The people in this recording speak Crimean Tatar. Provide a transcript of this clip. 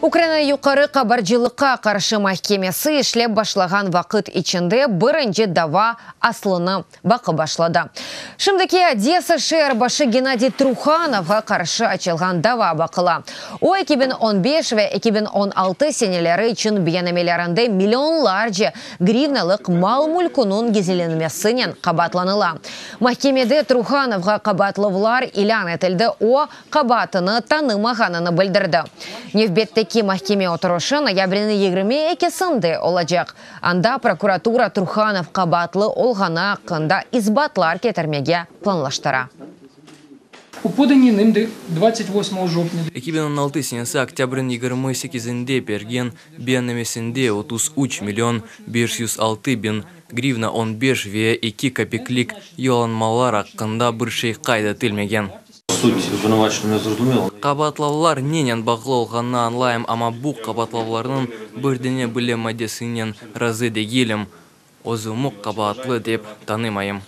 Ukraina Yuqarı qabarcılıqqa qarşı mahkemesi işlep başlağan vaqıt içinde birinci dava aslını baqıp başladı. Şimdiki Odesa şeer başı Gennadiy Truhanovğa qarşı açılğan dava baqıla. O, 2015 ve 2016 seneleri içün beyannamelerinde millionlarca grivnalıq mal-mülküniñ gizlilenmesinen qabaatlanıla. Mahkemede Truhanovğa qabaatlavlar ilân etildi, o, qabaatını tanımağanını bildirdi. Nevbetteki mahkeme oturışı noyabrniñ 22-sinde olacaq. Anda prokuratura Truhanov qabaatlı olğanı aqqında isbatlar ketirmege planlaştıra. У поданій ним 28 жовтня 2016 senesi oktâbrniñ 28-inde bergen beyannamesinde 33 million 506 biñ grivna 15 ve 2 kapiklik yollanmalar aqqında bir şey qayd etilmegen. Суть обвинувачення не зрозуміла. Qabaatlavlar nenen bağlı olğanını añlayım, amma bu qabaatlavlarnıñ bir dane bile maddesinen razı degilim. Özümi qabaatlı dep tanımayım.